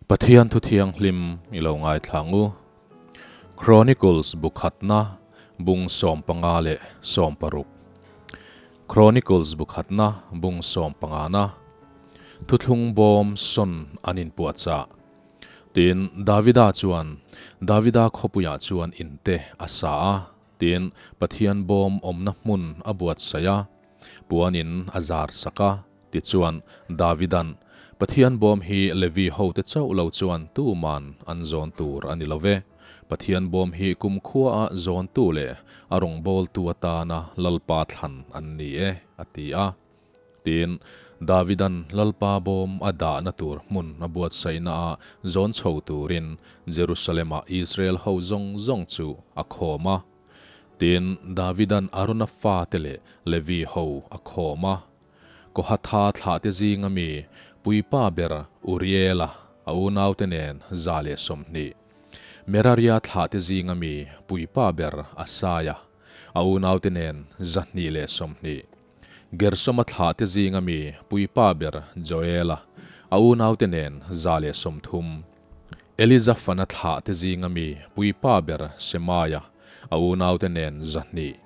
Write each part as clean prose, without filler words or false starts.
Pathian thu thianghlim i lo ngaithla ang u. Chronicles bu khatna bung 15 leh 16. Chronicles bu khatna bung 15 na thuthlung bawm sawn an inpuahchah. Tin, Davida chuan Davida khawpuiah chuan inte a sa a. Tin, Pathian bawm awmna hmun a buatsaih a, puanin a zar sak a. Tichuan, Davida'n, Pathian bawm hi Levi hote chauh lo chuan tuman an zawn tur a ni lo ve. Pathian bawm hi kumkhuaah zawntu leh a rawngbawltu atana Lalpa thlan an ni e, a ti a. Tin, Davida'n Lalpa bawm a dahna tur hmun a buatsaihnaah zawn chho turin Jerusalem-ah Israel ho zawng zawng chu a khawm a. Tin, Davida'n Arona fate leh Levi ho a khawm a. Kohatha thlahte zinga mi puipa ber Uriela a unaute nen 120. Meraria thlahte zinga mi puipa ber Asaia a unaute nen 220. Gersoma thlahte zinga mi puipa ber Joela a unaute nen 130. Elizafana thlahte zinga mi puipa ber Shemaia a unaute nen 200.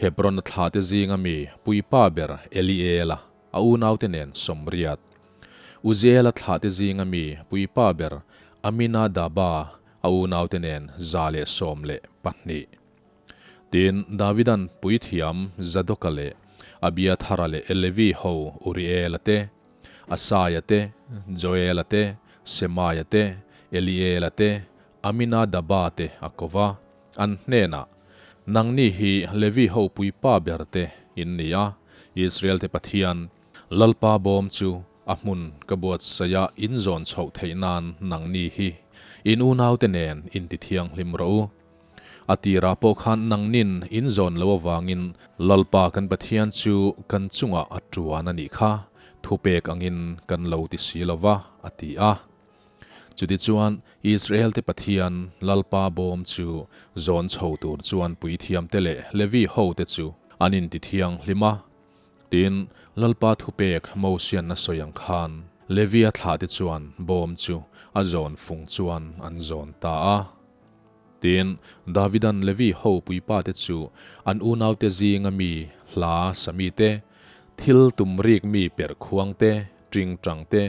Hebrona thlahte zinga mi puipa ber Eliela a unaute nen 80. Uziela thlahte zinga mi puipa ber Aminadaba a unaute nen 112. Tin, Davida'n puithiam Zadoka leh Abiathara leh Levi ho Uriela te, Asaia te, Joela te, Semaia te, Eliela te, Aminadaba te a ko va, an hnenah, Nangni hi Levi ho puipa ber te in ni a, Israel te Pathian, Lalpa bawm chu a hmun ka buatsaih a in zawn chhoh theih nan nangni hi in unaute nen in ti thianghlim rawh u. A tirah pawh khan nangnin in zawn lo avangin Lalpa kan Pathian chu kan chungah a tuan a nih kha, thupek angin kan lo ti si lo va, a ti a. Chutichuan, Israel-te Pathian, Lalpa bawm chu zawn chho tur chuan puithiamte leh Levi hote chu an inti thianghlim a. Tin, Lalpa thupek Mosian a sawi ang khan Levia thlahte chuan bawm chu a zawn fung chuan an zawn ta a. Tin, Davida'n Levi ho puipate chu an unaute zinga mi hla sami te, thil tum rik mi perh khuang te, ṭingṭang te,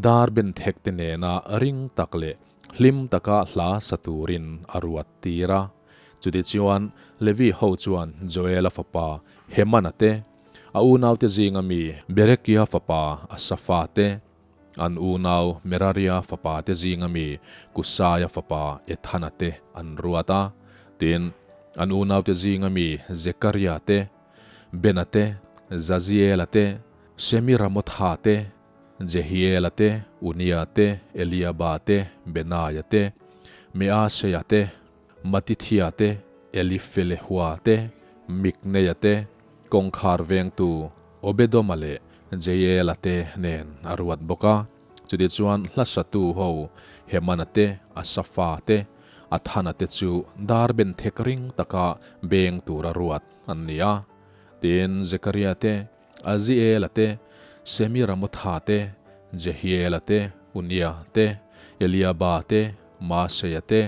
dar ben thek te nena ring tak leh hlim taka hla sa turin a ruat tir a. Chutichuan, Levi ho chuan Joela fapa Hemana te, a unaute zinga mi Berekia fapa Asafa te, An unau Meraria fapate zinga mi Kusaia fapa Ethana te an ruat a, tin, an unaute zinga mi Zekaria te, Bena te, Zaziela te, Semiramotha te, Jehiela te, Unia te, Eliaba te, Benaia te, Measeia te, Matithia te, Elifelehua te, Mikneia te, kawngkhar vengtu Obedoma leh Jeiela te nen a ruat bawk a. Chutichuan hlasatu ho Hemana te, Asafa te, Athana te chu dar ben thek ring taka beng tura ruat an ni a. Tin, Zekaria te, Aziela te, Semiramotha te, Jehiela te, Unia te, Eliaba te, Maaseia te,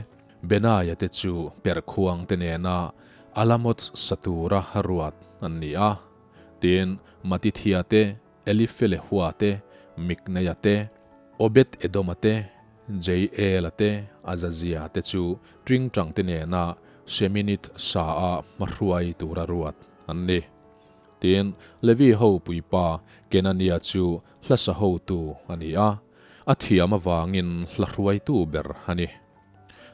Benaia te chu perhkhuang te nena Alamoth sa tura ruat an ni a. Tin, Matithia te, Elifelehua te, Mikneia te, Obed-Edoma te, Jeiela te, Azazia te chu ṭingṭang te nena Sheminith sa a hmahruai tura ruat an ni. Tin, Levi ho puipa Kenania chu hlasa hotu a ni a, a thiam avangin hla hruaitu ber a ni.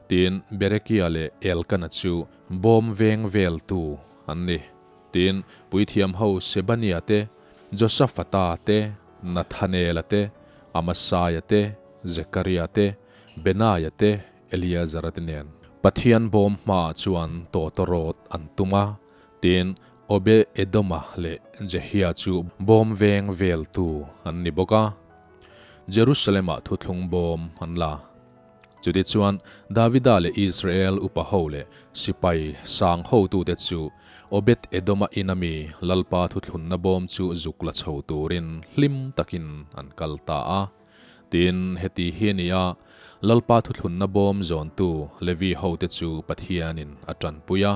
Tin, Berekia leh Elkana chu bawm veng veltu an ni. Tin, puithiam ho Sebania te, Josafata te, Nathanela te, Amasaia te, Zekaria te, Benaia te, Eliazara te nen Pathian bawm hmaah chuan tawtawrawt an tum a. Tin, Obe-Edoma leh Jehia chu bawm veng veltu an ni bawk a. Jerusalem-ah thuthlung bawm an la. Chutichuan, Davida leh Israel upa ho leh sipai sang hotute chu Obed-Edoma ina mi Lalpa thuthlunna bawm chu zuk la chho turin hlim takin an kal ta a. Tin, heti hi a ni a, Lalpa thuthlunna bawm zawntu Levi hote chu Pathianin a tanpui a.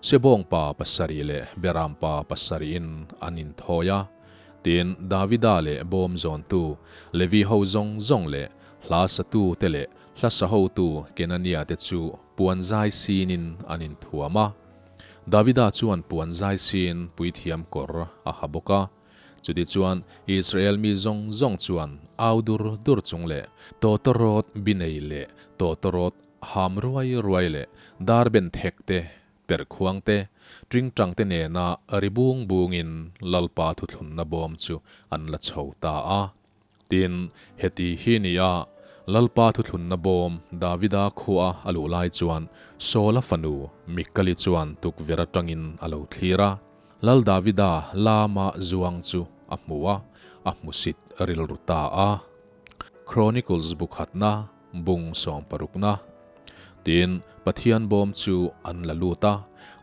Sebawngpa pasarih leh Berampa pasarihin an inthawi a. Tin, Davida leh bawm zawntu Levi ho zawng zawng leh hla satute leh hla sahotu Kenania te chu puan zai sinin an inthuam a. Davida chuan puan zai sin puithiam kawr a ha bawk a. Chutichuan, Israel mi zawng zawng chuan au dur dur chung leh tawtawrawt bi nei leh tawtawrawt ham ruai ruai leh dar ben thek te, perhkhuang te, tingtang te nena ri bung bungin Lalpa thuthlunna bawm chu an la chho ta a. Tin, heti hi ni a, Lalpa thuthlunna bawm Davida khua a luh lai chuan Saula fanu Mikali chuan tukverh atangin a lo thlir a. Lal Davida lama zuang chu a hmu a, a hmusit rilru ta a. Chronicles bu khatna, bung sawmparukna. Tin, Pathian bawm chu an la lut a,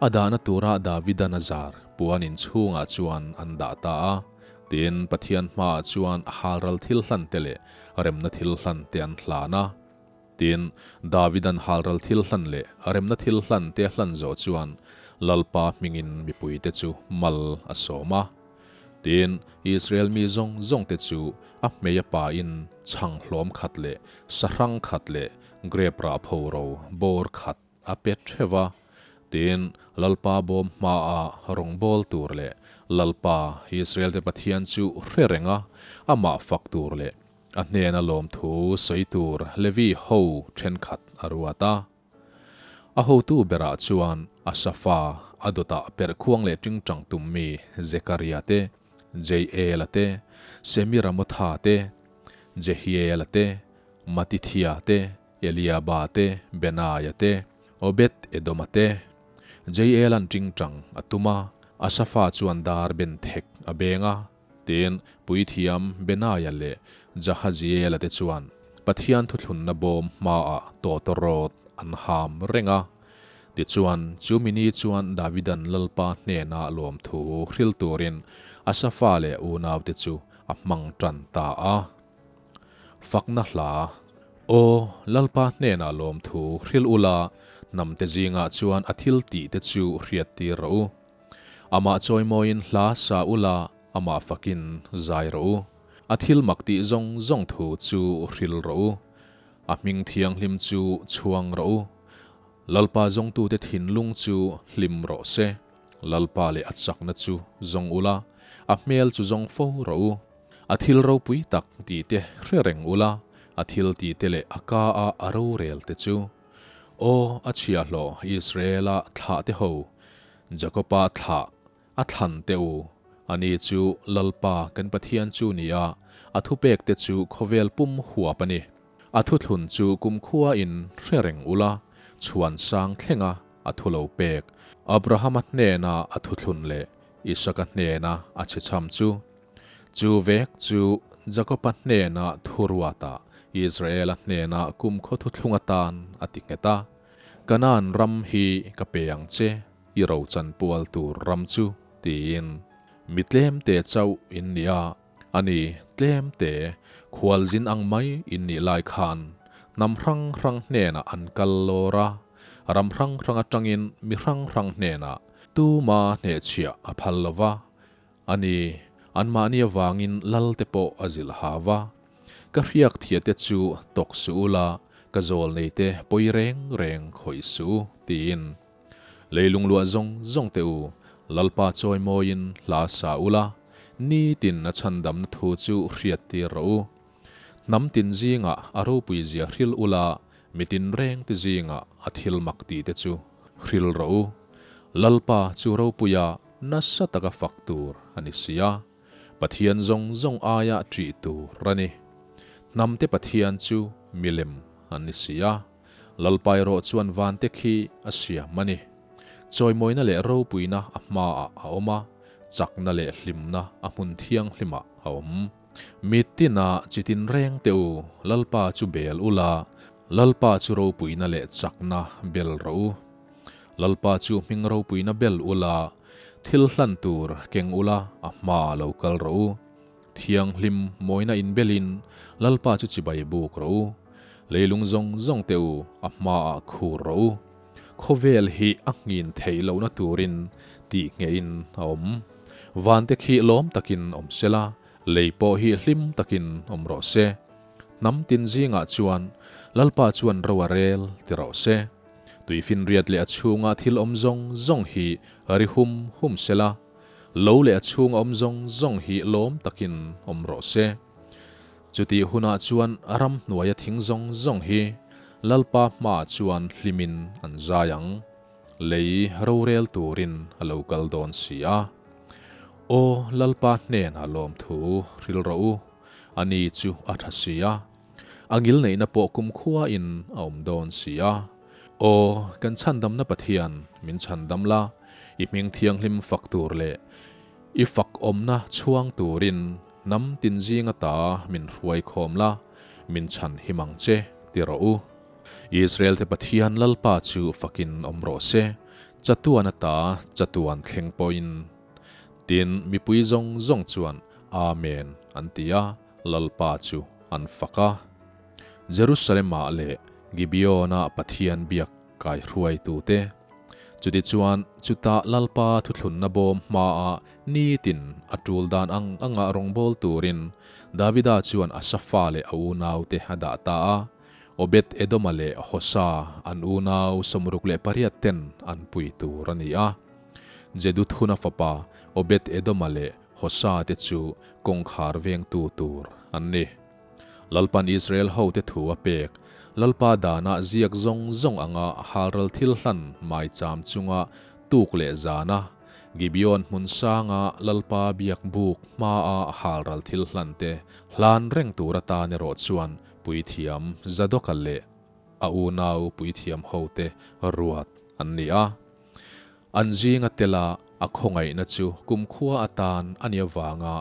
a dahna tura Davidan a zar puan inchhungah chuan an dah ta a. Tin, Pathian hmaah chuan halral thil hlan te leh remna thil hlan te an hlan a. Tin, Davidan halral thil hlan leh remna thil hlan te a hlan zawh chuan Lalpa hmingin mipuite chu mal a sawm a. Tin, Israel mi zawng zawngte chu a hmei a pain chhang hlawm khat leh sahrang khat leh grep rah phoro bawr khat a pe theuh a. Tin, Lalpa bawm hmaah rawngbâwl tûr leh Lalpa, Israel-te Pathian chu hre reng a, amah fak tûr leh a hnêna lâwmthu sawi tûr Levi ho ṭhenkhat a ruat a. A hotu berah chuan Asafa, a dawtah perhkhuang leh ṭingṭang tum mi Zekaria te, Jeiela te, Semiramotha te, Jehiela te, Matithia te, Eliaba te, Benaia te, Obed-Edoma te. Jeiela'n ṭingṭang a tum a, Asafa chuan dar ben thek a beng a. Tin, puithiam Benaia leh Jahaziela te chuan Pathian thuthlunna bawm hmaah tawtawrawt an ham reng a. Tichuan, chu mini chuan Davidan Lalpa hnena lawmthu hril turin Asafa leh unaute chu a hmang tan ta a. Fakna hla, Aw, Lalpa hnena lawmthu hril ula, hnamte zingah chuan a thil tihte chu hriattir rawh u. Amah chawimawiin hla sa ula, amah fakin zai rawh u. A thil mak tih zawng zawng thu chu hril rawh u. A hming thianghlim chu chhuang rawh u. Lalpa zawngtute thinlung chu hlim rawh se. Lalpa leh a chakna chu zawng ula, a hmel chu zawng fo rawh u. A thil ropui tak tihte hre reng ula, a thil tihte leh a ka a a rorel te chu. Aw, a chhiahhlawh Israela thlah te ho, Jakoba thlah a thlan teh u. Ani chu Lalpa kan Pathian chu ni a, a thupek te chu khawvel pum huap a ni. A thuthlun chu kumkhua in hre reng ula, chhuan sang thlenga a thu lo pek, Abrahama hnena a thuthlun leh Isaka hnena a chhechham chu. Chu vek chu Jakoba hnena thuruata Israela hnena kumkhaw thuthlung atan a ti nghet a. Kanaan ram hi ka pe ang che, i rochan pual tur ram chu, tiin. Mi tlemte chauh in ni a, a ni, tlemte, khualzin ang mai in nih lai khan hnam hrang hrang hnenah an kal lawr a, ram hrang hrang atangin mi hrang hrang hnenah tuma hnehchhiah a phal lo va, A ni, anmahni avangin lal te pawh a zilh ha va. Ka hriak thiate chu tawk suh ula, ka zawl nei te pawi reng reng khawih suh u, tiin. Leilung luah zawng zawng te u, Lalpa chawimawiin hla sa ula, nitin a chhandamna thu chu hriattir rawh u. Hnam tin zingah a ropui zia hril ula, mitin reng te zingah a thil mak tih te chu hril rawh u. Lalpa chu ropuia Nasa taka fak tur a ni si a, Pathian zawng zawng aia ṭih tur a ni. Hnamte Pathian chu milem an ni si a, Lalpa erawh chuan vante khi a siam a ni. Chawimawina leh ropuina a hmaah a awm a, chakna leh hlimna a hmun thianghlimah a awm. Mitina chitin reng teh u, Lalpa chu bel ula, Lalpa chu ropuina leh chakna bel rawh u. Lalpa chu hming ropuina bel ula, thil hlan tur keng ula a hma lo kal rawh u. Thianghlim mawina inbelin Lalpa chu chibai buk rawh u. Leilung zawng zawng te u a hmaah khur rawh u. Khawvel hi a nghin theih lohna turin tih ngeihin a awm. Vante khi lawm takin awm sela, lei pawh hi hlim takin awm rawh se. Hnam tin zingah chuan Lalpa chuan ro a rel ti rawh se. Tuifinriat leh a chhunga thil awm zawng zawng hi ri hum hum sela, lo leh a chhunga awm zawng zawng hi lawm takin awm rawh se. Chutih hunah chuan ramhnuaia thing zawng zawng hi Lalpa hmaah chuan hlimin an zai ang. Lei rorel turin a lo kal dawn si a. Aw Lalpa hnenah lawmthu hril rawh u, ani chu a tha si a. A ngilneihna pawh kumkhuain a awm dawn si a. Aw, kan chhandamna Pathian, min chhandam la, i hming thianghlim fak tur leh i fak awmna chhuang turin hnam tin zing ata min hruai khawm la, min chhan him ang che, ti rawh u. Israel-te Pathian Lalpa chu fakin awm rawh se, chatuan ata chatuan thleng pawhin. Tin, mipui zawng zawng chuan, Amen, an ti a. Lalpa chu an fak a. Jerusalem-ah leh Gibeon-ah Pathian biak kaihruaitute. Chutichuan, chutah Lalpa thuthlunna bawm hmaah nitin a tul dan ang anga rawngbâwl turin Davida chuan Asafa leh a unaute a dah ta a. Obed-Edoma leh Hosa an unau 68 ten an pui tur a ni a. Jeduthuna fapa Obed-Edoma leh Hosa te chu kawngkhar vengtu tur an ni. Lalpan Israel hote thu a pek, Lalpa danah ziak zawng zawng anga halral thil hlan maicham chunga tuk leh zana Gibeon hmun sanga Lalpa biak buk hmaa halral thil hlan te hlan reng tur atan erawh chuan puithiam Zadoka leh a unau puithiam hote ruat an ni a. An zinga tela a khawngaihna chu kumkhua atan a nih avanga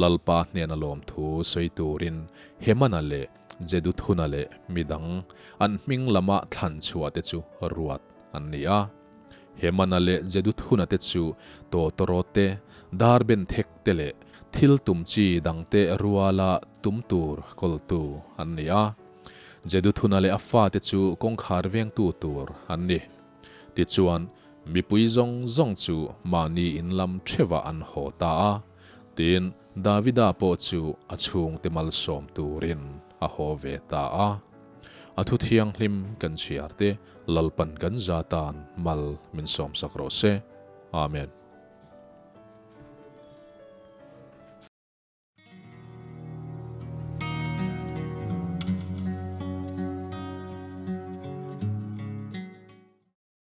Lalpa hnena lawmthu sawi turin Hemana leh Jeduthuna leh midang an hming lama thlan chhuah te chu ruat an ni a. Hemana leh Jeduthuna te chu tawtawrawt te, darben thek te leh thil tum chi dangte ruala tum tur kawltu an ni a. Jeduthuna leh a fate chu kawngkhar vengtu tur an ni. Tichuan, mipui zawng zawng chu mahni in lam theuhah an haw ta a, tin, Davida pawh chu a chhungte malsawm turin a haw ve ta a. A thu thianghlim kan chhiar te Lalpan kan za tan mal min sawmsak rawh se. Amen.